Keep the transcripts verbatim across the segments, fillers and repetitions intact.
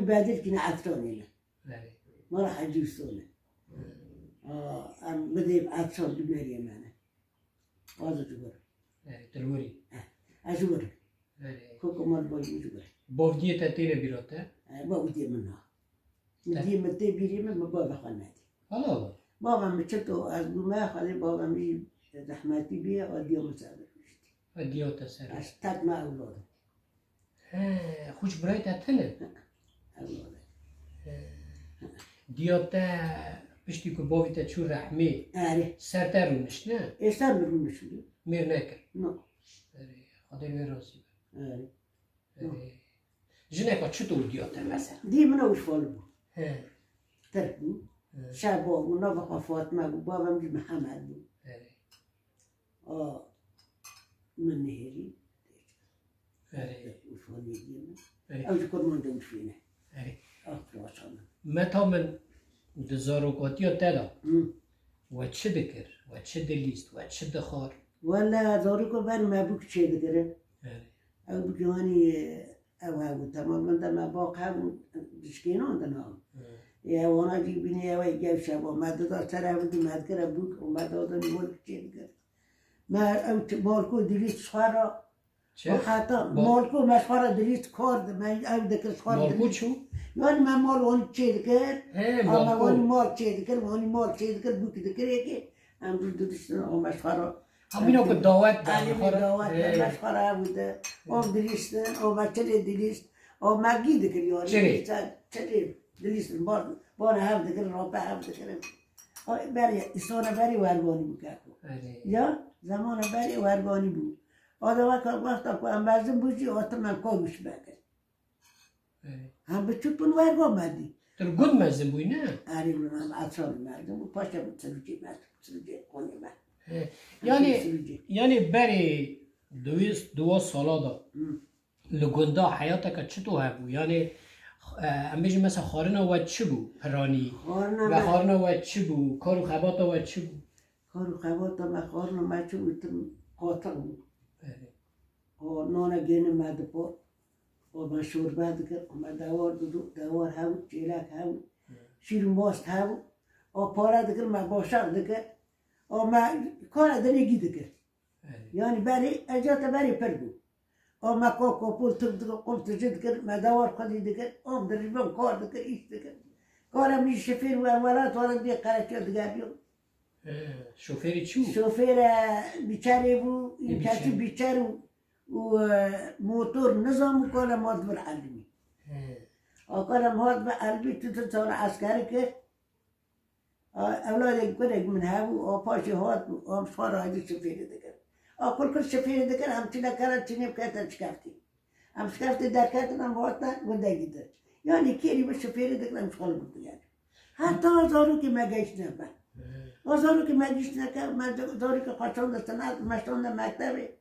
Bedir kî ne Efranê ne. Erê. Mala Hecî Usto ne. Aa, em bidê Efran bi meriyê me ne. Wazo ji wir. Erê, dilwerî. Eh, ez ji wir. Erê. Koko mal boy ji wir. Bavdiyê te têne bîra te? Eh, bavdiyê min na. Te- Diyê min tê bîrê min, min bavê xwe nedî. Hala hala. Bavê min çito ez bûme, xwedê bavê min jî rehmetî bîye, a diya min ser rûniştî. A diya te ser. Ez tek me ewlad im. He, xwişk birayê te tune? Ewlad im. He. Diya te piştî ku bavê te çû rehmê, Erê. Ser te rûnişt, ne? Ê ser min rûnişt. Mêr nekir. No. Erê, Xwedê wê razî be. Erê. Erê. Jineka çito diya te mesela? Diyê min ew ji Fal bû. He. Tirk bû. He. Şebo bû, navê xwe Fatime bû, bavê min jî Mihemed bû. Erê. A, min nihêrî. Erê. Urfaniyê diyê min. Erê. Ew ji Kurmancan dişîne. Erê. A, Kurmaçan. Meta min di zarokatiya te de Hı. we çi dikir? We çi dilîst? We çi dixwar? Wele zaroko ber me bûk çêdikirin. Erê. Ew bûk yanî ew hebû. Temam min de me baq hebû, dişkênan dina. Hı. Ê, wana jî bînî ew ê gev şeva. Me dida ser ew di me dikir ew bûk û me dadin wan çêdikir. Me ew çi, malko dilîst ji xwe re. Çi? Û heta Mal- malko me ji xwe re dilîst kar di, me ew dikir ji xwe re Malko dilîst. Çi? Yanî me mal wan çêdikir. He, ama malko. Wanî mal çêdikir, wanî mal çêdikir, bûk dikir yekê. Em rû didiştin, û me ji xwe re Ha, mîna ku dawet da, Alî xwe re- dawet da, Ê. Me ji xwe re hebû de. Û dilîstin, û me çilê dilîst, û me gî dikir, yanî Çilê. Dilîstin, çilê dilîstin, bar, bar hev dikirin, rape hev dikirin. Û berê, îsana berê werganî bû keko. Erê. Ya, zemana berê werganî bû. O da weka wexta ku em mezin bû jî, hatin me komîş vekir. Erê. Hem biçûk bûn wergo me dî. Tu li gund mezin bûyî, ne? Erê, min hem Efranê mezin bû, paşê min Silûcê mezin bû, Silûcê qonê me. He. Yanî, Silûcê. Yanî berê di wî, di wa sala de Hı. li gunda heyateke çito hebû? Yanî, e, em bêjin mesela xwarina we çi bû, piranî? Xwarina Ve me xwarina we çi bû? Kar û xebata we çi bû? Kar û xebata me, xwarina me çi bû, tim qatiq bû. Erê. O nana gênê me dipar, o me şorbe dikir, o me dewar didu, dewar hebû, çêlek hebû, Hı. Şîr û mast hebû, o pare dikir, me başak dikir, o me kara dinê gî dikir. Erê. Yanî berê, ecate berê pir bû. O me ko kopûl tirk dikir, qum tijî dikir, me dewar xwedî dikir, o dirîvan kar dikir, îş dikir. Kara min şifêr û ewelat were bê qereçiya digerdiyo. He, şofêrê çi bû? Şofêre bîçerê bû, Ê, înketî bîçer. Bîçer û, û, e, motor nizam û kale ma divir elimî. He. A kale ma divir elimî, tu tu çara eskerî kir. A, ewladek gurek min hebû, a paşê hat bû, am sar haydi şofêrê dikir. A kul kul şofêrê dikir, em çine kere çinê bikete çikeftî. Em şikeftê derketin, em hatin gundekî din. Yanî kêrî bi şofêrê dikin, em ji xwe li vir digerin. Heta zarokê me gehiştine me. He. O zarokê me gehiştine ke, me zarokê xwe şande senet, me şande mektebê.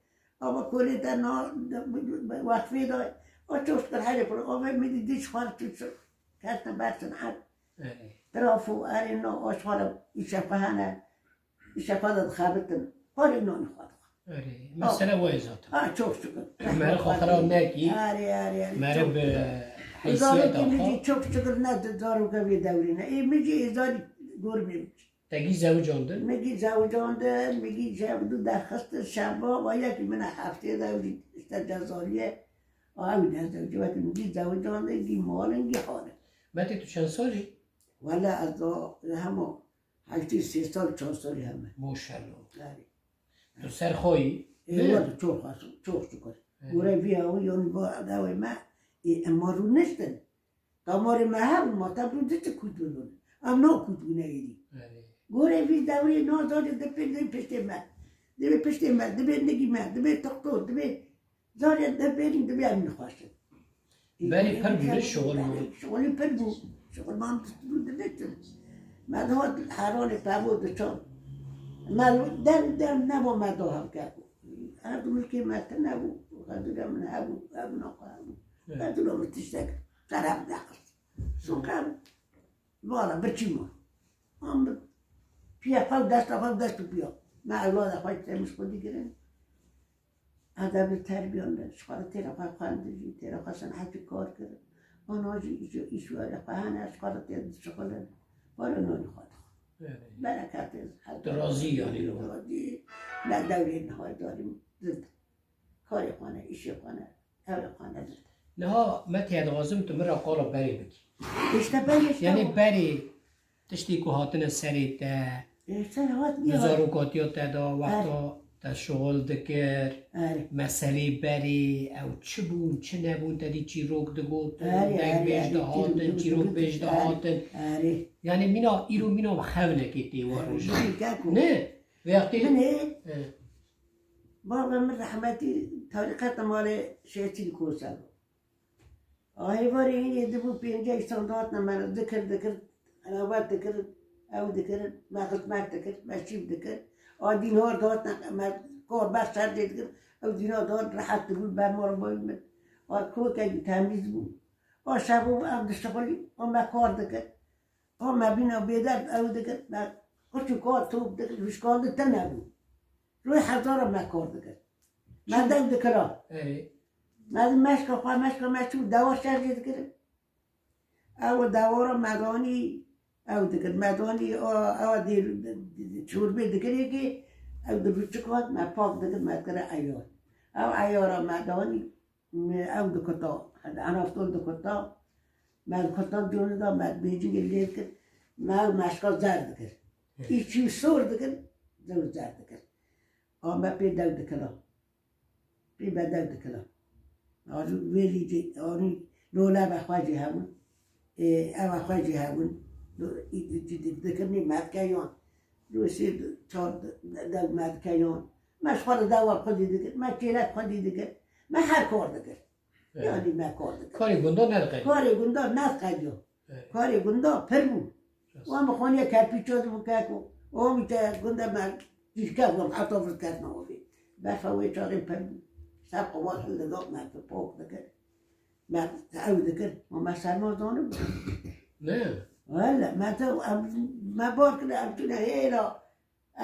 Ama kolê te na, wexfê de, o çok şükür herê pir, o ve min dî ji xwe re çû çû. Kesne ber senet. Erê. Trafo, erê, no, o ji xwe re îşe xwe hene. Îşe xwe de dixebitin. Parê nanê xwe dixwe. Erê. Ha. Mesele we ye zaten. Ha, çok şükür. Mere xwe xira nekî. Erê, erê, erê. Mere bi heysiyeta xwe. Zarokê min jî çok şükür ne zaroke vê dewrê ne. Ê min jî êzarî gormê min. Te gî zewicandin? Min gî zewicandin, min gî şev du derxistin şeva, wa yekî min heftê de ew jî işte cezariye. Ew ne zewicî, wekî min gî zewicandin, gî malin, gî halin. Betê tu çend salî? Wele ez da hema Heştê sê sal, çar salî heme. Maşallah. Erê. Tu ser xwe yî? Ê, ne? Wele çok xwe, çok şükür. Erê. Gore vî ew, yanî va dewê me, ê, em ma rûniştin. Damarê me hebû, ma te rû diti kût bibin. Em na kût bûne êdî. Erê. Gore vî dewrê na zarê dipê, dibê piştê me. Dibê piştê me, dibê nigî me, dibê doktor, dibê Zarê de berî dibe em nixweşin. Berî pir bû, ne, şixul ma? Şixulî pir bû. Şixul ma em distibû dibe tu. Me dihat heranê pevû diçan. Me dem dem nebo me do hevkeko. Her du milkê me tune bû. Xedûra min hebû, hebûna xwe hebû. Evet. Xedûra min tiştek sereb nexist. Sokem vara birçî ma. Am bi piya xwe, desta xwe, dest û piya. Me ewlada xwe temiz xwe digirin. Edeb li terbiyandin, ji xwe re têra xwe xwendin jî, têra xwe senetî kar kirin. Ana jî îş, îş were xwe hene, ez xwe re tê dişixulin. Were nonî xwe dixwe. Evet. Bereketê ez hez Di razî yanî li we. Razî. Me dewrê niha darîm zid. Karê xwe ne, îşê xwe ne, tewrê xwe ne zid. Niha me tê dixwazim tu min re qala berê bikî. Îşte berê işte Yanî o. berê tiştê ku hatine serê te, Ê, ser hat Di niha. zarokatiya te de wexta te şixul dikir, Erê. meselê berê, ew çi bûn, çi nebûn, te dî çîrok digot, Erê, erê, dengbêj erê, dihatin, çîrok çîrokbêj digot, erê, dihatin. erê. Yanî mîna îro mîna xewnekê tê wa Erê, roja. Bî keko. Ne, vextê Min ê, E, baba min rehmetî terîqeta malê Şêxî Koser bû. A hêvarê hînê dibû pêncî îsan dihatin me re dikir, dikir, qenavet dikir, ew dikir, me xizmet dikir, me şîv dikir. A dînar dihatin me kar ber şercê dikir, ew dînar dihat rehet dibû, ber mala bavê min. A kokek temîz bû. A şev û ew dişixulî, a me kar dikir. A me bîna bêderd ew dikir, me qurç û kar top dikir, wişkandin tune bû. Rûyê hezara me kar dikir. Me Çi? dew dikira. Erê. Me di meşka xwe, meşka me çû dewa şercê dikirin. Ew dewara me danî, ew dikir. Me danî, o, ew dê çorbê dikirê ki, ew di biçik hat, me pak dikir, me dikire eyar. Ew eyara me danî, me ew dikita, hedi enafton dikita, me dikita cûnê de, me bêjîgê lê dikir, me ew meşka zer dikir. Hı. Îçî sor dikir, dew zer dikir. A me pê dew dikira. Pê me dew dikira. Arî vêrî jî, arî loleve xwe jî hebûn. Ê, eva xwe jî hebûn. Lo-, î-, î-, jî di-, dikirnî me dikeyan. Lo sê çar de-, dew me dikeyan. Me ji xwe re dewa xwedî dikir. Me kêlek xwedî dikir. Me her kar dikir. Evet. Yanî me kar dikir. Karê gunda nediqediya. Karê gunda nediqediya. Evet. Karê gunda pir bû. Rast. Wan bi xaniya kerpîça dibû keko. O mîte gunda me dîrke bûm, heta vizkefna ovê. Berfa wê çaxê pir bû. Ser qewat hildigot me tu pok dikir. Me ew dikir. Ma me serma zanibû. Ne? Wele, me te, em, me bar kir, em tune hêla.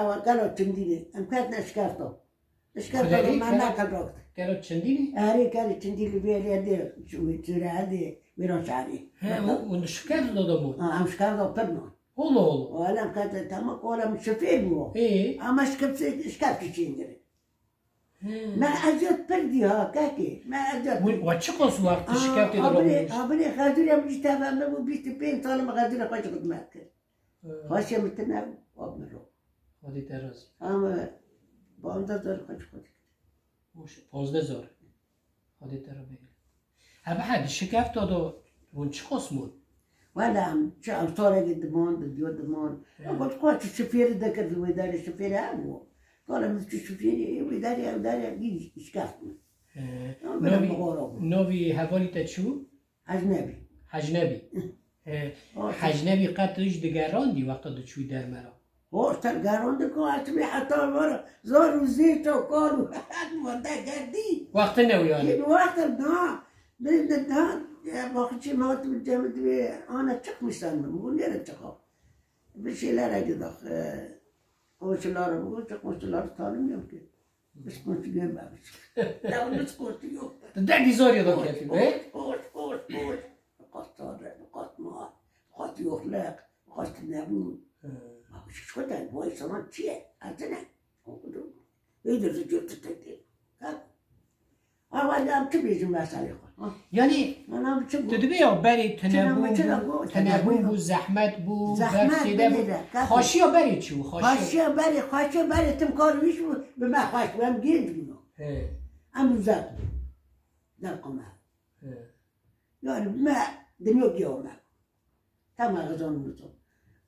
Ewa, gelo çindînê. Em ketine şikefta. Şikefta Xwedê me kelo, neqil rakt. Kelo çindînê? Erê, kelo çindînê vê lê dê, çûre dê, wêra şarê. He, û, û şikefta da bû? Ha, em şikefta pir bû. Holo holo. Wele em ketine, tamam, kola min şifê bû. Ê? Ama şikefta, şikefta çêngirê. He. Me eziyet pir dî ha, kekê. Me eziyet Wî, pir. Wa çi qas wext Aa, şikefta da abinê, rok? Abinê xezûrê min jî tevende bû, bîst û pênc sal min xezûrê xwe jî xizmet kir. He. Xweşê min tune bû, ap min ro. Xwedê te razî. Ama panzdeh zor xwe ji xwe dikir. Baş, panzdeh zor. Xwedê te re bêle. Hebe he, di şikefta do hûn çi qas mûn? Wela em çi ew salekê diman, di diyo diman. He. Em got, xwe çi şifêrî dekir, di wê derê şifêrê hebû. Kala min çi şifêrî, wê derê, ew derê, dî şikeft min. He. Em Novî, bixora bû. Novî hevalî te çi bû? Hecnebî. Hecnebî. Hı. He, O, Hecnebî qet tu ji digerandî wexta diçûyî dermera? O, ser gerandin ku ez tibî heta vara zor û zêç û kar û wende gerdî. Wextê ne wî yanî? Yê wextin na, bê de na, ya baxçî ma tu cem dibê ana çıkmışsan mı? Bu nere çıkar? Bir şeyler acıdık. E, komşularım, bu komşuları tanımıyorum ki. Biz komşu görmemiş. Ya biz komşu yok. Dengî zor ya da Koş, kefî, koş, he? koş, koş, koş. Kaç tane, kaç ma, kaç yokluk, kaç ne bu. He. Bak, şu kadar bu insanlar çiye, adına. Okudu. Öyle de götü dedi. Ha? Ha, wele em çi bêjin meselê xwe? Ha? Yanî, Ana, em çi tu bû? dibê ya berê Çi ne tunebûn me, çi ne bû, bû, tunebûn tunebûn bû, bû. zehmet bû, Zehmet berf zêde bû. bû. Kak. Xweşiya berê çi bû? Xweşiya Xweşiya berê, xweşiya berê tim kar wîş bû, bi me xweş bû, em genç bûn. He. Em uzak bûn. Derqa me. He. Yani me dinya giya me. Tema xizan bû.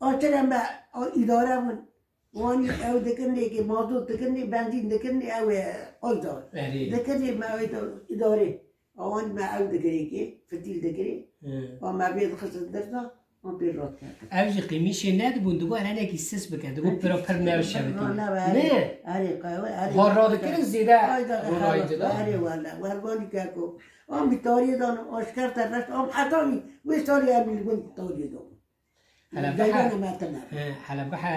Açire me, o îdare bûn. Wanî ew dikirinê ki mazot dikirinê, benzîn dikirinê, ew ê, o da. Erê. Dikirinê me ew da îdare. Awan me ew dikirinê ki, fitîl dikirinê. He. Wa me vê dixistin derda, wan pê rat kerdin. Ew jî qîmîşê nedibûn, digot erenekî sis bike, digot pira pir newşevitîne. Ne? Erê, qehwe, erê. Har radikirin zêde ronayî dida. Erê wele, wervanî keko. Am bi tariyê dan, aşkerte reşt, am heta wî, wê salê em li gund tariyê dan. Hele Zeydan bihe, Metin abi. He, hele bihe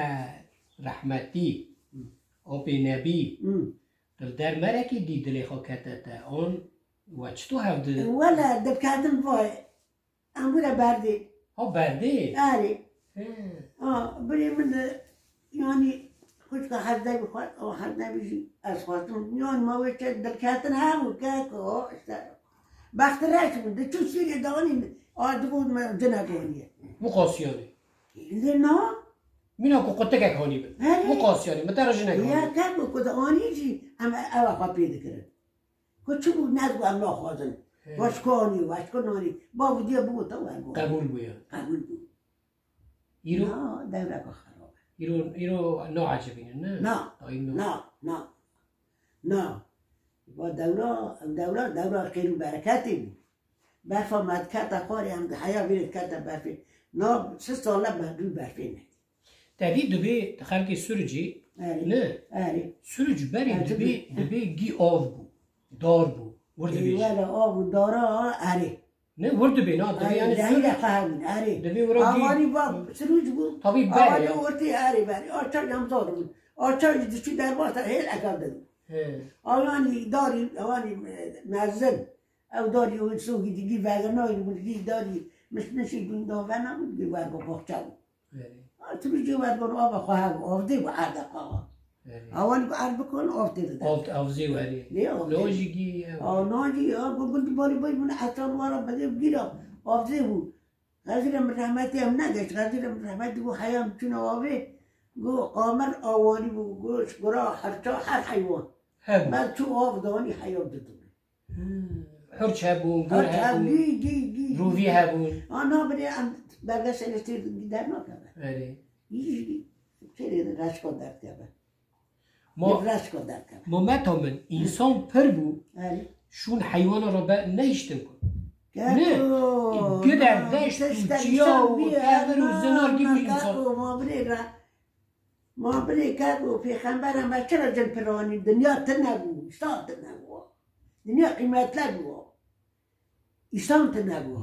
rehmetî, Hı. Opê Nebî, Hı. tu li dermerekî dî dilê xwe kete te, on we çito hev di- Wele, dibketin vay. Em bûne berdê. Ha, berdê? Erê. He. Ha, birê min de, yanî, xwişka herdevî xwar, o herdevî jî ez xwestim. Yanî ma wê çi dilketin hebû, keko, işte. Bexti reş bû, diçû şîrê danî, a dibû me cinek aniye. Bu qasiyanê. Lê na. Mîna ku qutikek hanî bin. Erê. Bu qasiyanê, min te re jinek hanî. Ya keko ku de anî jî, em ewa xwe pê dikirin. Ku çi bû, ne bû em naxwazin. He. Weşko anî, weşko nanî. Bav û diya bû te wer bû. Qebûl bû ya. Qebûl bû. Îro? Na, dewreka xerab e. Îro, îro nacibînin, ne? Na, Ay, no. na, na, na. Va dewra, ew dewra, dewra xêr û bereketê bû. Berfa me dikete xwarê, em di heya vê dikete berfê. Na, si sale me dû berfê ne. Te dî dibê xelkê Siricê, Erê. ne? Erê. Siric berê Erê, dibê, dibê. dibê gî av bû, dar bû, wir dibê Ê, jî. wele av û dara erê. Ne, wir dibê, na, dibê Erê, yani rehî Siric. Reqa hebûn, erê. Dibê wira gî. Awanî va Siric bû. Tabii berê Awanî ya. ortê erê berê. Aça yamzar bûn. Aça jî diçû derbasa hêl eka dibû. He. Awanî darî, awanî, e, mezin. Ew darî û sogî digî vegenayî bûn, digî darî mişmişî bûn, davena bûn, digî wergo boxça bûn. Erê. A, tu bi cê wer gon ava xwe hev, avdê bi erde qava. Erê. Awan bi erd bikon, avdê dide. Avd-, avzê werê. Lê avdê. Lojî gî, ew. A, nacî, a, gu-, gu-, balî bay bûne etan wara bedê gîra, avdê bû. Xezîrê min rehmetî em negeşt, xezîrê min rehmetî bû heyam çûne avê, gu qamir awanî bû, gu şgura, herça, her heywan. Hebû. Mer çû av danî heyam didin. Hmm. Hurç hebûn, gur Hurç hebûn, hebûn, gî, gî, gî, rûvî gî. hebûn. Ana birê em belgeselê têr derdnakeve. Erê. Yî jî têrê reşka derdkeve. Ma, Yê reşka derdkeve. ma meta min, însan pir bû, Erê. şûn heywana re be nehiştin ku. Keko, Ne, na, gider deşt û tiştek çiya insan û bî, tevir û na, zinar gî na, bû însan. keko, ma birê re. Ma birê keko, pêxembera me çira cin pir anî, dinya tune bû, îslam tune bû. Dinya qîmetle bû. Îslam tune bû.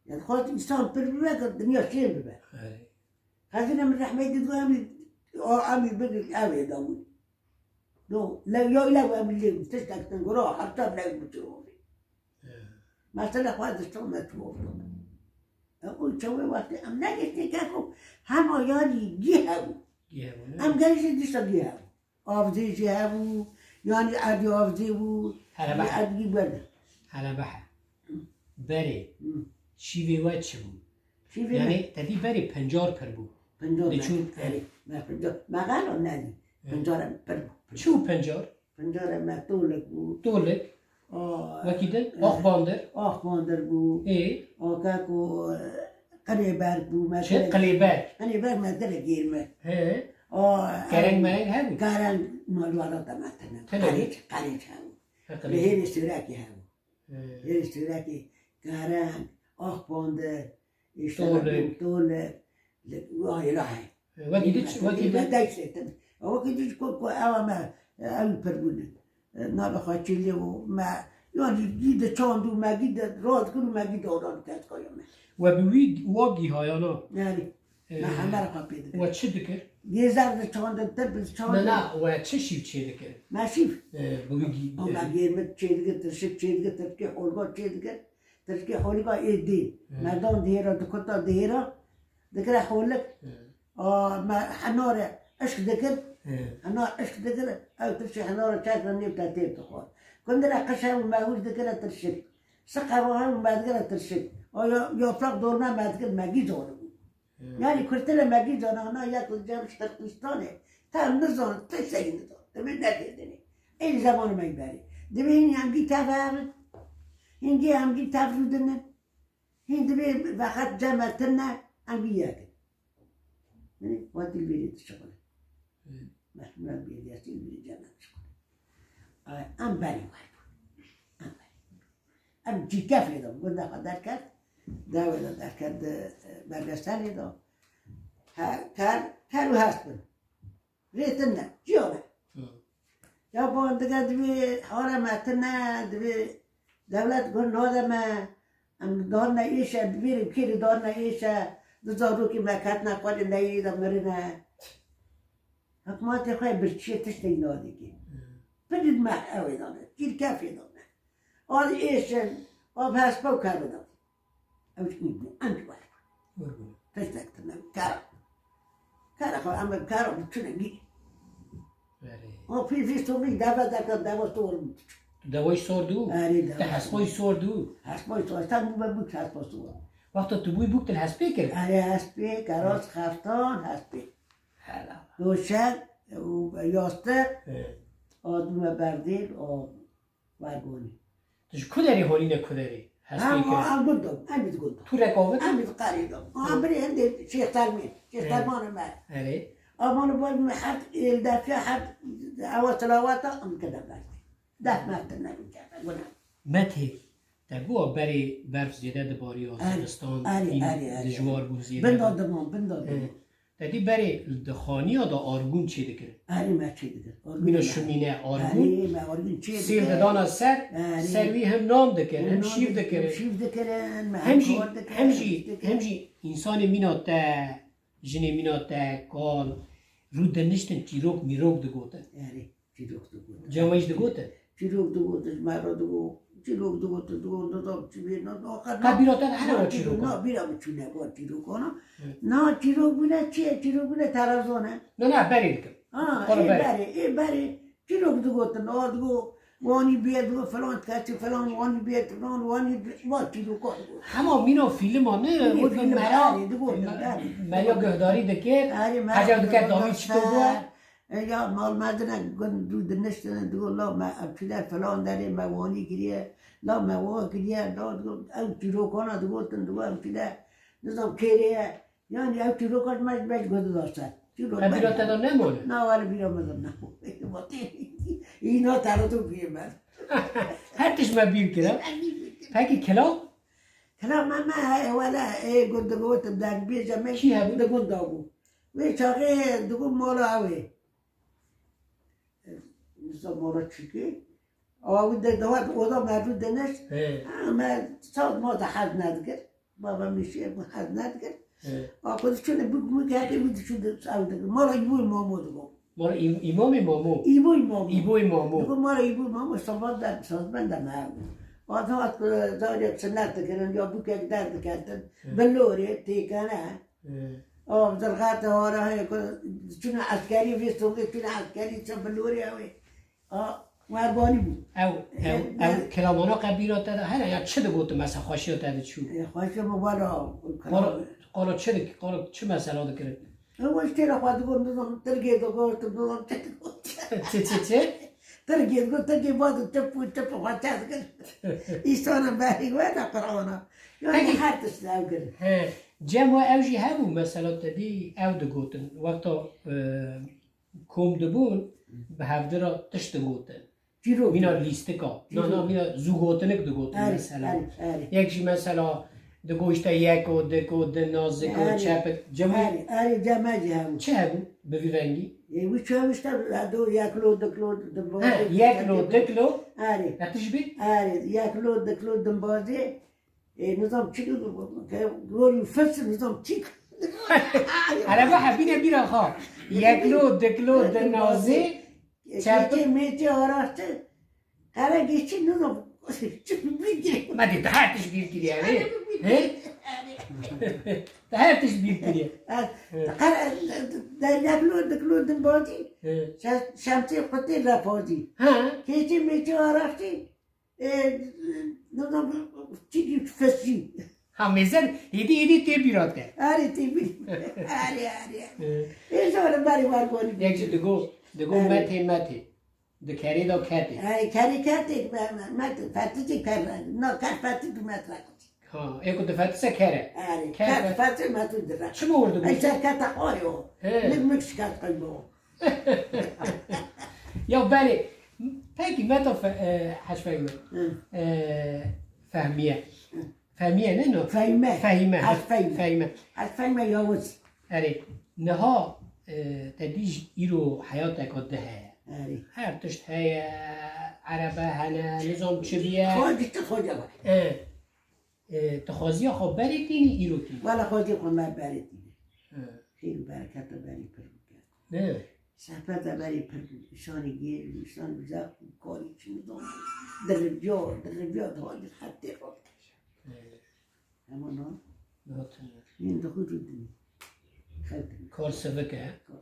Yani xwest îslam pir bibe, ki dinya şên bibe. Hey. Xezîne min rehmetî digo, em ê, o, em ê bigir, ev ê dawî. Do, lew, ya lew em ê lê, tiştek din gura, heta lew biçin. He. Mesela xwe diştan me tu oldu. E, o çawê wextê em negiştê keko, hema yanî gî hebû. Gî hebû, ne? Em gelî jî dîsa gî hebû. Avdê jî hebû, yanî erdî avdê bû, Hele yanî behe. erdî werde. Hele behe. Berê, Hı. şîvê we çi bû? Şîvê Yani me. te dî berê pencar pir bû. Pencar Diçûn me. Erê, me pencar. Me gelo nedî. Hı. Pencar em pir bû. Çi bû pencar? Pencarê me tolik bû. Tolik. Aa, Wekî din? e, Axbandir. Axbandir bû. Ê? Aa, keko, e, qilêberg bû, me Çi? qilê- Qilêberg. Qilêberg me dire gêrme. He. Aa, Kereng em- mereng hebû? Kereng malwala da me tene. Tene. Qerêç, qerêç hebû. He, qilê- Li hêrê Sûrekê hebû. He. Hêrê Sûrekê, kereng, axbandir, Tole. Tole, li, wahê lahê. Wekî diç, wekî diç. Wekî diç, ku, ku ewa me, ew pir bûne. Nabe xwe çêlê û me, yanî gî de çand û me gî de rast kir û me gî de oran ket kaya me. We bi wî, wa gîhayana. Yani, Ee, me hember xwe pê dikir. We çi dikir? Gêzer de çandin, tir bi çandin. Na, na, we çi şîv çê dikir? Me şîv. Ee, bi wî gî-, Ama gêrmik çê dikir, tirşik çê dikir, tirkê holga çê dikir. Tirkê holika ê dê. He. Merdan dihêra, dikuta dihêra, dikire holik. He. A, me henare işk dikir. He. Hena işk dikir, ew tirşê henare çek re nêv te têr dixwar. Gundire qişe û me hûr dikire tirşik. Siqe wa hev û me dikire tirşik. A ya, yaprak dolma me dikir, me gî zor bû. He. Yani kurtile me gî zor, ana yek li cem ji Tirkistanê. Te nizan, te sey nizan. Te me nekir dinê. Ê zemanê me berê. Divê hîn em gî tev herin. Hîn gî em gî tev rûdinin. Hîn divê veqet cem me tune, em gî yek in. Binê, wa dil vêrê dişixule. Hı. Mehmet Bêdiyasî vêrê cem me dişixule. Ay, em berî wer bûn. Em berî. Em cîkefê de, gunda xwe derket. Dawê de derket, di, e, belgeselê de. He, ker, ker û hest bin. Rê tune, ciya me. Hı. Ya ban dige divê hare me tune, divê dewlet gun nade me. Em darne êşe, divê kêrî darne êşe. Du zarokê me ketine xwedê neyê de mirine. Hikmatê xwe birçiyê tiştê nadikê. Hı. Pidid me ew ê dane, kîrkefê dane. Al êşin, av hespe û kevin dane. Ew jî bû, em jî were. Tiştek tune, kara. Kara xwe, em kara bi tune gî. Erê. O pî vîst û min deve deke, deve sor bû. Tu dewayî sor dû? Erê, deve Te hespoyî sor dû? Hespoyî sor, sen bû be bû hespo sor. Wexta tu bûyî bûk, tu li hespê kir? Erê, hespê, keras, xeftan, hespê. Helal. Doşek û yastik, He. a dûme berdêl, a wergonî. Tu ji ku derê holîne ku derê? Hespê Em, kir? em gund o, em bi gund o. Tu rekovit? Em bi qarî do. Em birê hindê Şêx Telmî, Şêx He. Telmanê me. Erê. Aman bol me her êldefiya her ewa silawata em kede berdê. Def meftir nebû kerde, guna. Metê, te bûa berê berf zêde dibariya, Erê, zivistan erê, hîn erê, erê. dijwar bû zêde. Binda diman, binda He. diman. Te dî berê di xaniya de argûn çê dikirin. Erê me çê dikir. Argûn Mîna me. şimîne argûn. Erê me argûn çê Sêv dikir. didana ser, Erê. ser wî him nan dikirin, him Nan şîv dikirin, dikirin. Şîv dikirin, me Hem jî, kar dikirin, hem jî, dikirin. hem jî însanê mîna te, jinê mîna te, kal, rû diniştin, çîrok mîrok digotin. Erê. Çîrok digotin. Cem we jî digotin? Çîrok digotin, ji me re digot. Çîrok digotin, digot, nizam çi bê, na, na, Qe bîra te de hene wa çîrokan? Na, bîra min çûne, wa çîrokana. Hı. Na, çîrok bûne çi ye? Çîrok bûne televizyon e. Na, na, berê dikim. Ha, Qala ê berê. berê, ê berê. Çîrok digotin, a digot, wanî bê, digot, filan kesî, filan, wanî bê, filan, wanî bê, wa çîroka digot. Hema mîna fîlma ne, Mîna wek fîlma, mera, erê, digot, me-, erê. meriya guhdarî dikir, Erê, meriya hecem dikir, guhdarî dawî çi to bû? dikir. E, ya malmezine gund dû diniştine, digo, la me ev çile filan derê me wanî kiriye, la me wa kiriye, la digo, ew çîrokana digotin, digo, ev çile, nizam kêrê ye. Yani ew çîroka ji me ji ber guhdarî ser. Çîrok Ev bîra me te de nemane? Na, were bîra me de nemane. Vatê, îna te re tu bîye me. Her tişt me bîr kire. Pekî kila? Kila me, me, he, wele, ê, gund digotin, deng bêje me Kî hebû? di gunda bû. Wê çaxê digot mala ew ê. Nizam mala çikê. Awa wî de, de hat oda me rû dinişt. He. Ha, me saz ma de hez nedikir. Baba min şiye, min hez nedikir. He. A xwe diçûne bûk mûk heke wî diçû de, ew dikir. Mala Îbû Mamo digot. Mala Î-, Îmamê Mamo? Îbû Mamo. Îbû Mamo. Digot mala Îbû Mamo, sazbend de, sazbend de me ew. Hat, hat, zarek sinet dikirin, ya bûkek derdiketin. He. Bilorê, têkene. Hı. Av, zirxate hara heye ku çûne eskerî, vê songê çûne eskerî, çi bilorê ew ê. A, werbanî bû. Ew, E, ew, ne- ew kilamana qe bîra te de hene ya çi digotin mesela xweşiya te diçû? E, xweşiya min wela Qala, qala çi dik-, qala çi mesela dikirin? E, we ji têra xwe digot, nizam, tirgê digot, nizam, çi digot. Çi, çi, çi? Tirgê digot, tirgê baz û tip û tip û xwe çe dikir. Îsana berî we de Qur'ana. Yani Peki. her tişt ew kirin. He. Cem we ew jî hebû, mesela te dî ew digotin. Wexta, e, kom dibûn, bi hevdira tişt digotin. Çîrok. Mîna lîstika. Na, na, Çîrok. mîna zûgotinik digotin Erê, mesela. erê, erê. Yek jî mesela digot işte yeko, diko, dina, ziko, Erê. çepik. Cem we Erê, erê, cem me jî hebû. çi hebû bi vî rengî? E, wî çaw işte, do yeklo, diklo, dimbazê, He, yeklo, diklo. Erê. Yek tişt bî? Erê, yeklo, diklo, dimbazê. E, nizam çi gorî fes, nizam çi. Erebe hebîne bîra xwe. Yeklo, diklo, dinazê, çerpik. Keçê mêçê araxçe. Qere geçî nizam. Çi bîr kiriye. Me dî, te her tişt bîr kiriye, erê. He? Te her tişt bîr kiriye. He. Qere, de yeklo, diklo, dimbazî. He. Şe-, şemsê qutê refazî. Ha. Keçê mêçê araxçe. E, nizam, çi dî fesî. Ha, mêzer, hêdî, hêdî tê bîra te. Erê, tê bîr. Erê, erê, erê. E. Ê, zor e, berê war gorî. Yek jî digo, digo Erê. metê, metê. Di kerê de ketê. Erê, kerê ketê, me, me, me, feticî kerre. Na, ker feticî metre. Ha, ê ku difetise ker e. Erê, Ker ker fe- feticî metre dire. Çi mor digo? Ey, ser kete xwarê o. He. Mik, mik şikayet qeybo. Ya belê, pekî me to fe-, e, Hec Fehme. Hı. E, Fehmiye. Hı. Fehmiye ne no? Fehme. Fehime. Hec Fehme. Fehime. Hec Fehme Yavuz. Erê, niha, e, te dî ji îro heyateka di heye. Erê. Her tişt heye, erebe hene, nizam çi biye. Xwe gitti xwe ceva. E. E, tu xwaziya xwe berê tînî îro tînî? Wela xwaziya xwe me berê tînî. Hı. Xêr û bereketa berê pir bike. Ne? Sehbeta berê pir bû. Şanê gêr bû, şan güzel bû, karî çi nizam. Diriviya, diriviya, dihayî hetê xwe. Hı. Hema na. Nat. Yên dixwî rû dinî. Xew dinî. Kar sivik e. Kar.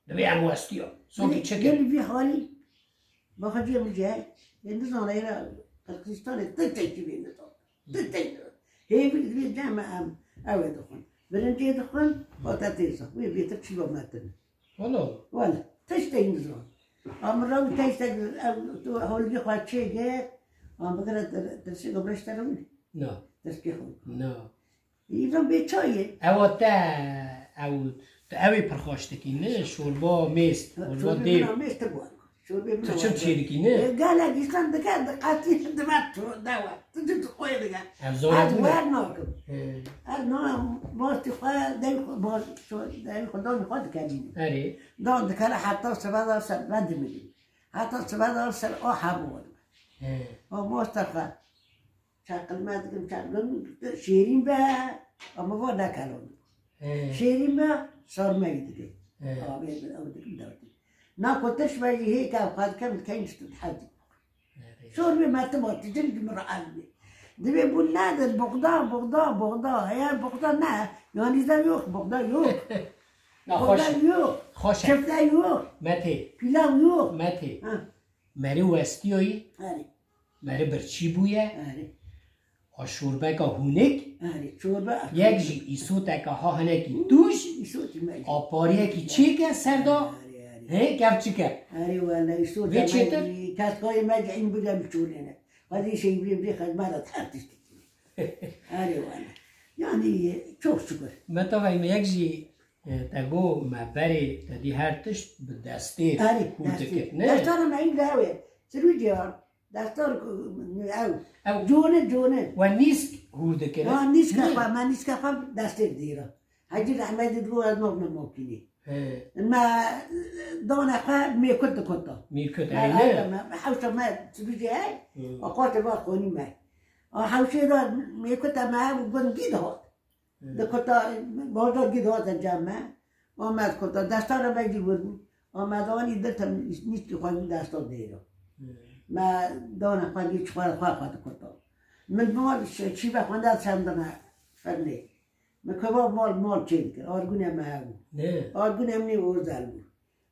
Divê em westiya. Sonkî çi kir? Gelî vî halî. Baxacê min cihê. Yê nizane yê Qirgizistanê ti tiştî vê nizan. Ti tiştî. Hêvî divê cem em ew ê dixwin. Birincê dixwin, patatêsa. Wê bêtir çî va me tine. Wala. Wala. Tiştê nizan. Em ra wî tiştek ev tu holgê xwe çêgir. Em bigire tir-, tirsê go bireşte re wî. Na. Tirsê xwe. Na. Îro bê çayê. Ewa te, ew, tu ew ê pir xweş dikî, ne? Şorba mêz, şorba dêr. Şorbê min a mêz tibû. Şorbê min a Tu çim çê dikî, ne? E, gelek îsan dike, diqetî dibe tu, dewe. Tu, tu, tu xwe dike. Ev zor Ez tune. wer nakim. He. Ez na mastî xwe, dey xwe, ma-, şo-, dey xwe, danî xwe dikerînim. Erê. Dan dikere heta sibe da ser, ben dimilîm. Heta sibe da ser o hebû. He. O masta xwe. Çaqilme dikim, çaqilme şêrîn be, ama va nekelon. He. Şêrîn be, sarmeyî dikim. He. Avê ew dikim dawtî. Na ku tiş be jî hêka xwe dikim, dikeyn işte hezî. He. Şor be me tu ma tijim ji min re ez be. Divê bû nedir, buxda, buxda, buxda. Eğer buxda ne, yanî de yok, buxda yok. Na xweş Buxda e. yok. Xweş e. Kifte yok. Metê. Pilav yok. Metê. Ha. Merî westiyoyî. Erê. Merî birçî bûye. Erê. A şorbeka hûnik. Erê, çorba. Yek jî îsoteka ha hinekî tûj. Îsotî me jî. A pariyekî çêke ser da. Erê, erê. Hê, kev çike. Erê, wele îsot Vê me çêtir? jî, keskoyê me jî in bile bi çolêne. Xwedî şey bî, bî xedmeta her tiştî. Erê, wele. Yani, çok şükür. Me tavayî me yek jî, e, te go me berê te dî her tişt bi destê Erê, hûr destê. dikir, ne? Destara me in de ew ê. Sirû ciyar. Destor ku, ew, Ew. cûne, cûne. We nîsk hûr dikir. Ha, nîska Nî? xwe, me nîska xwe destê dira. Hecî rehmetî digo ez nabime makînê. He. Me dane xwe mêkut dikota. Mîrkut, Me, eyne? me, me, hewşa me sibî jî hey, Hı. a xwate va xonî me. A hewşê de mêkuta me ev gundî dihat. Hı. Di kota, bazar gî dihat cem me. Ame di kota, destara me jî wir bû. Ame danî dirtem nîskî xwe desta dêra. Hı. Me dane xwe jî çixwe xwe xwe dikota. Min mal ş-, şîve xwenda çendime fernê. Min kebab mal, mal çê dikir. Argune me hebû. Ne? Argune min ê ozel bû.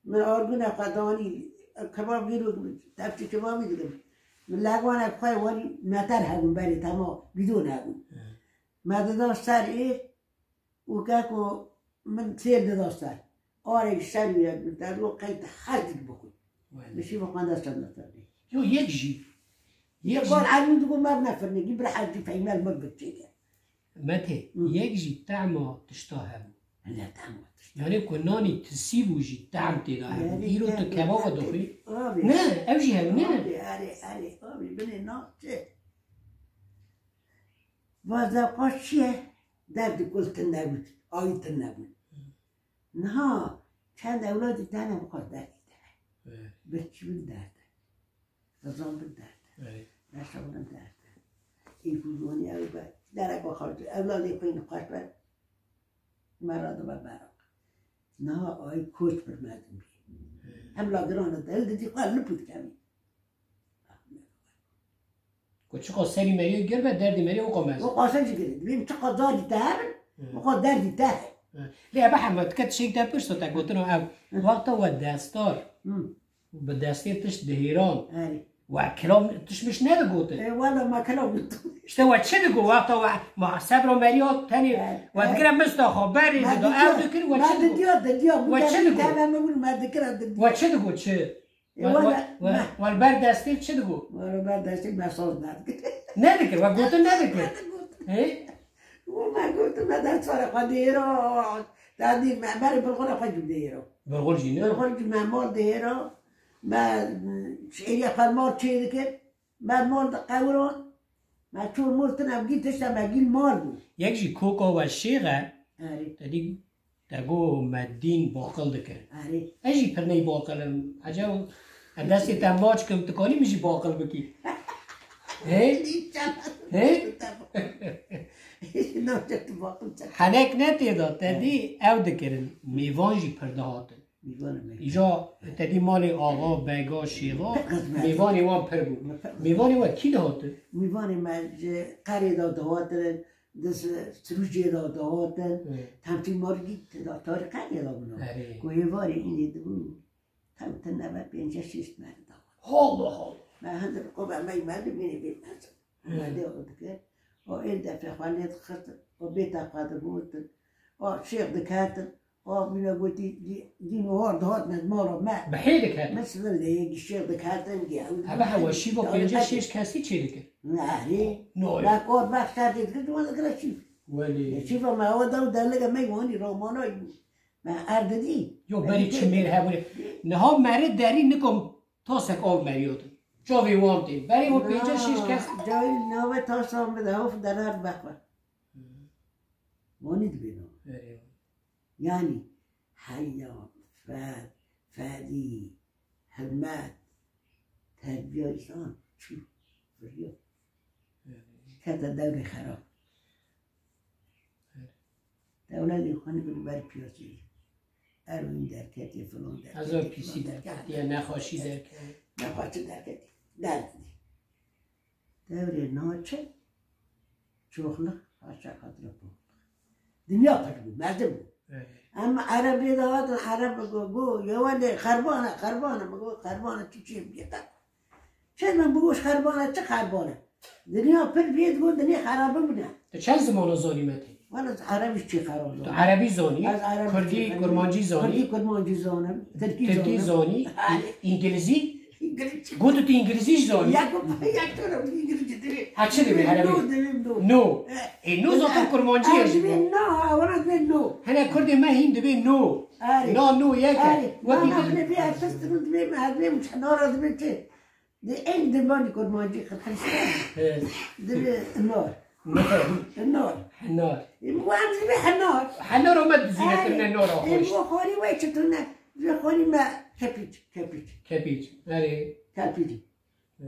Min argune xwe danî kebab gîro, tepçî kebabî dikim. Min legwane xwe wanî meter hebûn berê tema bidon hebûn. Hı. Me dida ser ê û keko min sêr dida ser. Arek ser û yek min te digo qey te her dik bixwî. Wele. Min şî bixwenda ser nefernê. Yo, yek jî. Yek Yek jî. Bal Elî digo me nefernê, gî bir her jî peymel min bir çêke. Mete, Hı. yek jî tehma tişta hebû. Ne tehma tişta. Yani ku nanî tisî bû jî tehm tê de hebû. Yani Îro tu tehm, kebaba tehm. dixwî. Abi. Ne, ev jî hebû, ne? Abi, erê, erê, abi, binê na çi? Vaza xwe çi ye? Derdî kul tune bû, ayî tune bû. Niha çend ewladî dene bi xwe derdî tune. Evet. Birçî bin derd e. Rizan bin derd e. Evet. Neşa bin derd e. Î ku zonî ew be, derek xwe, ewladê xwe yî xweş be, me re dibe beraq. Niha ayî koç bir mezin bî. Evet. Hem la giran e, dil didî xwe lip û dikevî. Ku çiqas serî merî gir be, derdî merî weka mezin. Weka ser jî girê. Dibêm çiqas dadî te hebin, Hı. weka derdî te heye. Hı. Lê ebe hema dike tiştek te pirso te gotina ew. Hı. Wexta we destar Hı. bi destê tişt dihêran. Erê. We kilam tişt miş nedigotin. E, wela me kilam gotin. İşte we çi digo wexta we ma sebra merî hat tenê Erê. we digire mista xwe berê Me dido didiya, ew dikir we me çi digo? didiya, didiya. We çi digo? Teme min bûn, me dikira didiya. We çi digo çi? E, We, wala, we, we, me- we li ber destê çi digo? Wala ber destê me soz nedikir. Nedikir, we gotin nedikir. Nedikir. Hê? Û me gotin, me dest xwe xwe dêro. Dadî me berê bilxura xwe jî dêro. Bilxur jî ne? Bilxur jî me mal dêro. Me, şêriya xwe mal çê dikir. Me mal diqewiro. Me çor mor tine gî tişta me gîl mal bû. Yek jî koka we şêx e. Erê. Te dî Te got me dîn baqil dikir. Erê. Ez jî pir ney baqil im. Ecel em destê te maç kim, tu kanî min jî baqil bikî? He? He? Henek ne tê de, te dî ew dikirin. Mêvan jî pir dihatin. Îja te dî malê axa, bega, şêxa, mêvanê wan pir bû. Mêvanê we kî dihatin? Mêvanê me ji qerê de dihatin. Di s-, sirûcê de dihatin, Hı. temtî margî tê de tarîqetê de bûna. Erê. Ku êvarê înê dibû, tewtin nebe pênce şêst meri de. Allah Allah. Me hindir ku be me, me dibînî bê mezin. Hı. Me de o dikir. O ên defê xwe lê dixistin. O bê te xwe digotin. O şêx diketin. O bîne gotî, dî-, dîn û hor dihatine mala me. Bi hê diketin. Mesela lê yekî şêx diketin, gê ew Hebe hewa şîva pênce şêş kesî çê dikir. Nerê. Noy. Bak, o bak, şertê dikir, dû dikir şîv. Welê. E, şîva me, o da û derlika me wanî romana bû. Me erdidî. Yo, berî çi mêr hebûne. Niha meri derî nikom tasek av meriyotin. Çavê wan tê. Berî o pênce şêş kes. Cayî nave tasan bide, of derer bexwe. Hı. Wanî dibê nava. Erê. Yanî heya, fe-, fedî, hilmet, terbiya însan çû, viriya. Kete dewrê xerab. Dewletê xwe nibin ber piyasê. Eroîn derketê, filan derketê, Hezar filan pîsî derketê, derketiye, nexweşî derketiye. Nexweşî derketê. Derdidî. Dewrê naçe, çoxluk, haşa xatira poxluk. Dinya pir bû, mezin bû. Evet. Em Erebê de hatin, Ereb go, go, yewendê xerbane, xerbane, mi go, xerbane çi çi biyeta. Çi min bigoş xerbane, çi xerbane? Dinya pir biyet go, dinya xerabe bûne. Tu çend zimana zanî Metê? Wala ez Erebî çi xerab Tu zanim. Erebî zanî, Ez Erebî Kurdî, çi xerab Kurmancî zanî, Kurdî, Kurmancî zanim, Tirkî Tirkî zanim. zanî, Hadi. Î-, Îngilizî? Gotu tu Îngilizî jî zanî? Ya ku, ya ku tu Îngilizî divê. Ha, çi divê, Herebî? No, divê no. No. Eh. E, no zaten Eh, Kurmancî eh, ye jî divê bu. No, ha, wana divê no. Hene Kurdê me hîn divê no. Arê. Na, no, yek e. Arê. Wekî Na, na, din. Divê, divê, divê, divê, divê, divê, divê, Di ên dimanî Kurmancî xirxirîşte. He. Divê nor. Nor. Nor. Nor. Ê, bu em divê henar. Henar o me dizîne Erê. Tune nor o Ê, xweş. Bu xorî wê çi tune? Divê xorî me kepîç, kepîç. Kepîç. Erê. Kepîç. He.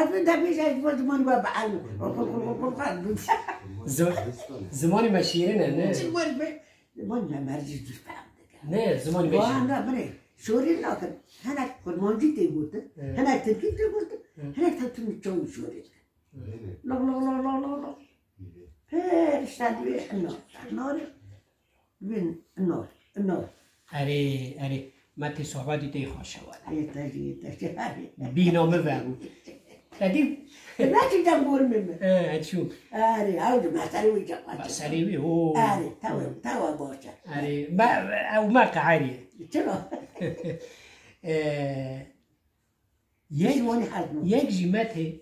Ez min de bêje, ez bo zimanî we bi elm. Zi-, zimanî me şîrin e, ne? Zimanî me, zimanî me mercî zû fehm dike. Ne, zimanî me Wan şîrin. Da birê, şorî nakin. Hinek kurmancî tê gotin, Evet. Hinek tirkî tê gotin, Evet. Hinek de tüm çaw şorî dikin. Evet. Lo, lo, lo, lo, lo, lo. Pêr işte divê ino. Nori. Bin, ino, ino. Erê, erê. Me tê sohbetî tê xweş e wele. Ê te jî, ê te jî, erê. Bîna min vebû. Te dî? Te naçî dem gormê min. E, çû. Erê, ew di me serê wî cem. Me serê wî, o. Erê, tewe, tewe baş e. Erê, me, ew me qeheriye. Çima? E, Yek, Piştî wanî hez bû. Yek jî Metê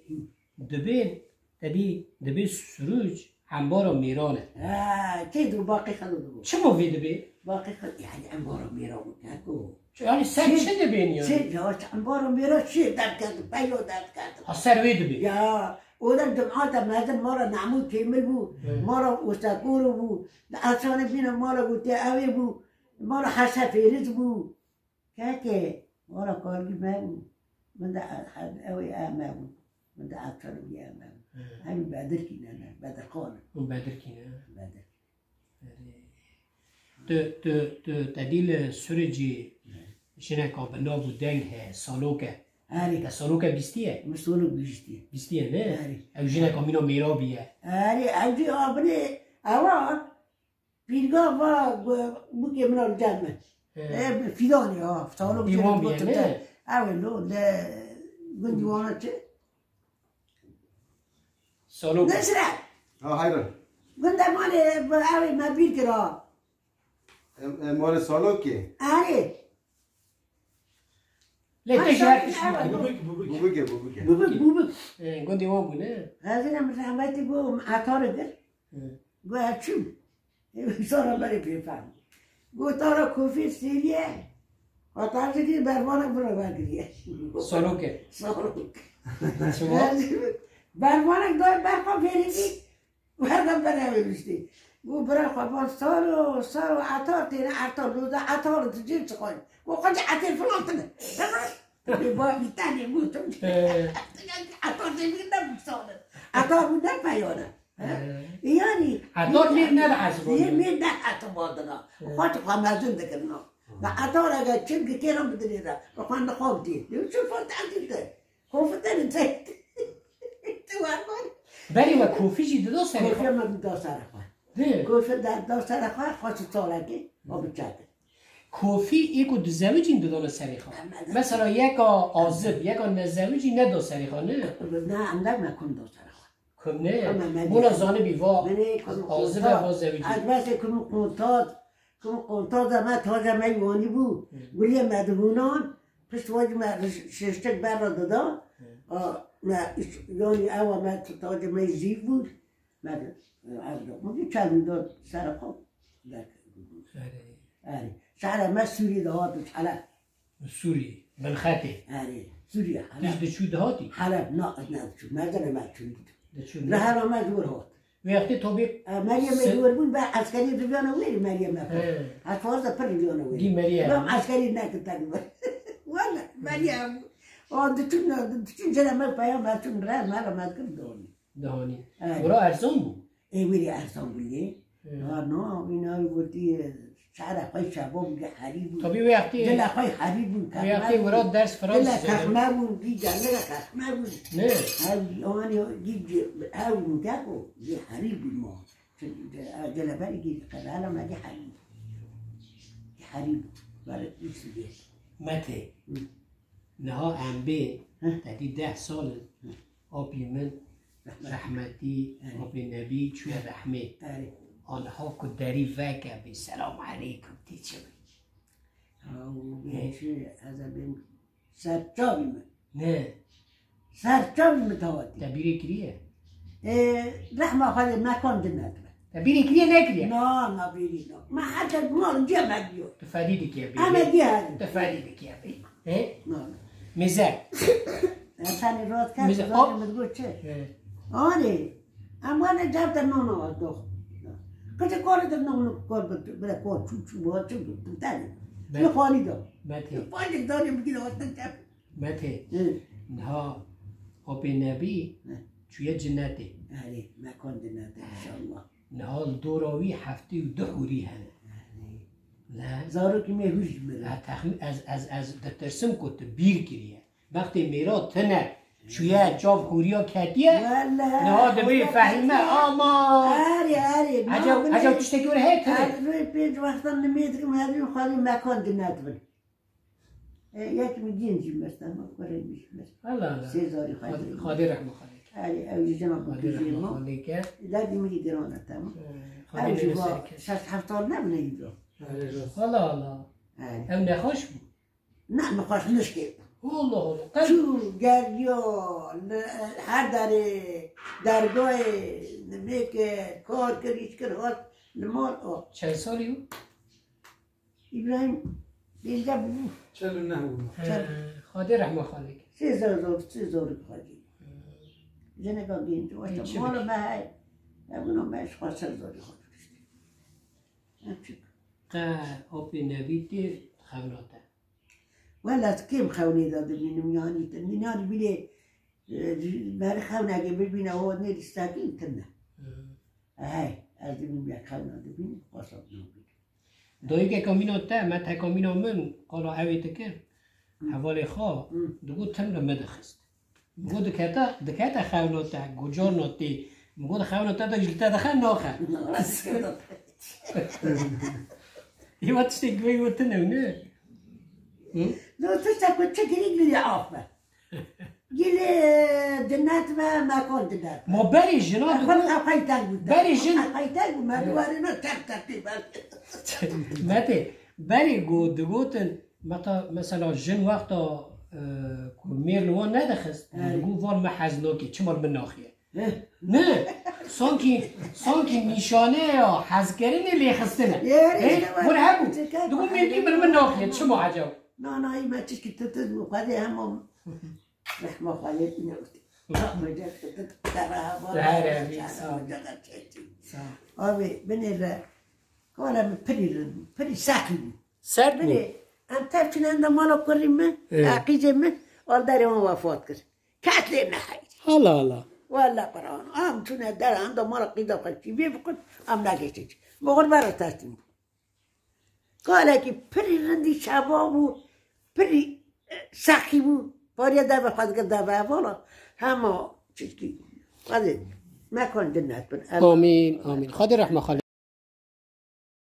dibê, te dî dibê sirûc embara mêran e. Ha, kê dibû, baqî xelo dibû. Çima vê dibê? Baqî xelo, yani embara mêran bû, ne ku. Yani ser çi dibên yani? Çi, ya, embara mêran çi derkerdin, peyo derkerdin. Ha, ser wê dibê. Ya, o da cemaata mezin mala Nemû Kêmil bû, Evet. Mala Osekoro bû, di Efsanê bîne mala gotiye ew ê bû, mala Hese Fêriz bû. Kekê, wala kargî me bû. Min de e-, e-, ew ê e me bû. Min de ev çarogî e me bû. Hı. Hemî Bedirkî ne, ne, Bedirxan e. Hûn Bedirkî ne? Bedirkî. Erê. Tu, tu, tu, te dî li Sûricî Hı. Jineka bi nav û deng he, Saloke. Erê. Te Saloke bîstiye? Min Salok bîstiye. Bîstiye ne? Erê. Ew jineka mîna mêra bîye. Erê, ew jî abinê, ewa. Pîrga va, gu-, bûkê min a li cem min. He. E, Fîdanê, ha, Salok Dîwan bîye, ne? Ew ê lo, li gundî wana çi? Salok. Nesre. Ha, hayran. Gundê malê, ew ê me bîr kir, ha. Em, em malê Salokê. Erê. Lê te jî her tişt bû. Bûbik, bûbik. Bûbik e, bûbik e. Bûbik, bûbik. E, gundê wan bû, ne? Hezîna min rehmetî bû, min Atarê kir. E. Got, ez çûm. Ê, sara berê pê fehm. Got, tara kofî sêriye. Hata jikî bervanek bira vegiriye. Salok e. Salok. Çima? Bervanek da berxwe verî. Û her dem bere wê biştî. Got, bira xwe van sar û, sar û etar têne, etar, loda etar tu cê çixwayî. Got, xwecî etêr filan tine. Bê bavî tenê gotim. He. Etar tê bî ne bû sar e. Etar bû ne peyane. He? He. Yani, etar mêr ne hesibandin. Yê mêr ne hesibandina. He. Xwe tu xwe mezin dikirina. Ve etar eger çi dikêran bidirê re. Bi xwe nixwe bidî. Lê çi fat edî de. Xofitene te. Tu wervan. Berê we kofî jî dida serê xwe? Kofiya me dida serê xwe. Di. Kofi de da serê xwe, xwe çi çalekê, o biçakê. Kofî ê ku dizewicîn didana serê xwe. Em, em. Mesela yeka azib, yeka nezewicî neda serê xwe, ne? Ne, em ne me kum da serê xwe. Kum ne? Kum em ne Buna diye. Zanibî va Benê kum azib e, qonta-, va zewicî. Ez besê kum qonta-, kum qonta de me taca me wanî bû. Hı. Gulê me dibûnan, pişt wacî me riş-, şiştik berra dida. Hı. A, me iş-, yanî ewa me taca me zîv bû. Me de, ez de, bu bir çavî de serê xwe derkiribû. Erê. Erê. Şehra me Sûrî de hat Heleb. Sûrî, Belxetê. Erê, Sûrî, Heleb. Diş diçû dihatî? Heleb, na, ez nediçû. Merdene me çûn dît. Diçû ne? Rehera me ji wir hat. Wextê tobê E, Meryem se- ê ji wir bûn, be eskerî riviyana wêrî Meryem e. He. Ez fazla pir riviyana wêrî. Dî Meryem. Ben eskerî nekir te li wir. Wele, Meryem. O diçûn, diçûn cere me peyam me çûn re, me re me kir donî. Dihanî. Erê. Wira erzan bû. Ê wîrî erzan bû lê. Hı. Ha, no, wîna wî gotî, şehra xwe şabo bû, herî bû. Tabî wê wextî, Dila xwe herî bû, wê wextî kexme bû. Wira ders Fransîzce Dila kexme bû, gî gelira kexme bû. Ne? Ew, anî, gî, ew, geko, gî herî bû ma. Çünkü, e, dila berî gî qedala me gî herî bû. Gî herî bû. Were, Mete. Hı. Niha em bê, Hı. te dî deh sal in, Hı. apî min, Rehmet. Rehmetî, Erê. Apê Nebî çûye rehmê. Erê. A niha ku derî veke bê, selam eleykum, tê çi bî? Ha, û bê Hı. çi, ez ê bêm serçavî min. Ne. Serçavî min tawatî. Te bîrê kiriye? Ê, rehma Xwedê mekan cennet be. Te bîrê kiriye nekiriye? Na, na bîrî na. Me her kes mal ciya me diyo. Tu fedî dikiye bî. Eme diye her. Tu fedî dikiye bî. He? Na, na. Mize. Efendim, rahat kes, Mize. Zaten biz bu çi? He. Ani, em wane cevde nana az dox. Kıcı kore de nana kor bit, bile kor çu çu bu çu bu. Tani. Ben- Ne koni do. Mete. Fani dani bir gün ortadan cevde. Mete, Hı. niha apê Nebî Hı. çûye cinetê. Erê, mekan cinetê, inşallah. Niha li dora wî heftê û du hûrî hene. Erê. Ne? Zarokî me hûr ji min re. Ez texmîn, ez, ez, ez ditirsim ku tu bîr kiriye. Bextê mêra tune çûye, çav hûriya ketiye. Wele, Niha dibê wele, Fehîme, wele. Ama. Erê, erê, Ecab, ma ecab binê-, tiştekî were heye tune. Ez rê pênc wextan nimê dikim, ez rê xwedî mekan cinet bin. E, yek min genc jî mest, ama kurê min jî mest. Allah Allah. Sê zarî Xwedê, xwedî. Xwedê rehma xwedê ke. Erê, ew jî cema Xwedê bikujê rehma ma. Xwedê ke. Levî min jî giran e, tamam. E, Xwedê Ew jî lê va ser ke. şeş heft sal nebine îro. Erê, rast. Allah Allah. Erê. Ew nexweş bû. Ne, nexweş nişkê. Allah Allah. Qey- Çû, geriya, li, her derê, dergahê, nimêke, kar kir, îş kir, hat li mal, o. Çend salî bû? Îbrahîm pêncî bû. Çel û neh bû. He, Çel. Xwedê rehma xalê ke. Sê zor zor, sê zor xwedî. He. Jineka genc, Ê, waşta çi mala bikî? me hey. Ebûna me ji xwe ser zorî xwe dikişt. Em çik. Qe apê Nebî tê xewna te? Wela ez kêm xewnê de dibînim, yanî, yanî bînê, e, merî xewnekê bibîne, o nêrî stekîn tune. Hı. Hey, ez dibînim yek xewna dibînim, xwasa nabînim. Dayikeka mîna te, me teka mîna min, qala ewê dikir, Hı. hevalê xwe, Hı. digot tim li me dixist. Min got dikete, dikete xewna te, gucarna tê. Min got xewna te de ji te dixe naxe. Êwa tiştê guhê we tune ne? Hı? No tişta ku çi girî gilê af be. Gilê cinnet be, mekan cinnet be. Ma berê jina Xwe digot, xwe teng bû. Berê jin Xwe teng bû, me Hı. duwarê me tek tek tê ber. Mete, berê got, digotin, meta, mesela jin wexta, e, ku mêr li wan nedixist, Hı. digot, van me hez nake, çima li min naxiye? Hı. Ne, sankî, sankî nîşaneya hezkirinê lêxistine. Ê, Ê, işte bak, hûn hebû. Çeker Digot, bak. mêrgî min, min naxiye, çima ecab? Na, na, î me tişkî tu, tu, bu kadar hemam. Rehma xalê ne wî. Rahmetli Sıddık, Kara Hava, Her Hava, evî, Çağrı sağ ol. Hoca da çekti. Sağ ol. Abi, binê re, kala min pirî rind, pirî sakin. Sert bû. Binê, em tev çûn enda mala kurî min, Evet. aqîcê min, al derê wan wefat kir. Kes lê neheyî. Allah Allah. Walla Quran. Am çûne der, enda mala qîda xwe çî vê bikun, am negeştin. Moxir bera teslim bû. Kalekî pirî rindî şeba bû, pirî, e, sexî bû. Pariya deve xwe dike deve hevala. Hema çitkî. Xwedê. Me kon cennet bin. Amîn, amîn. Xwedê rehme xalê.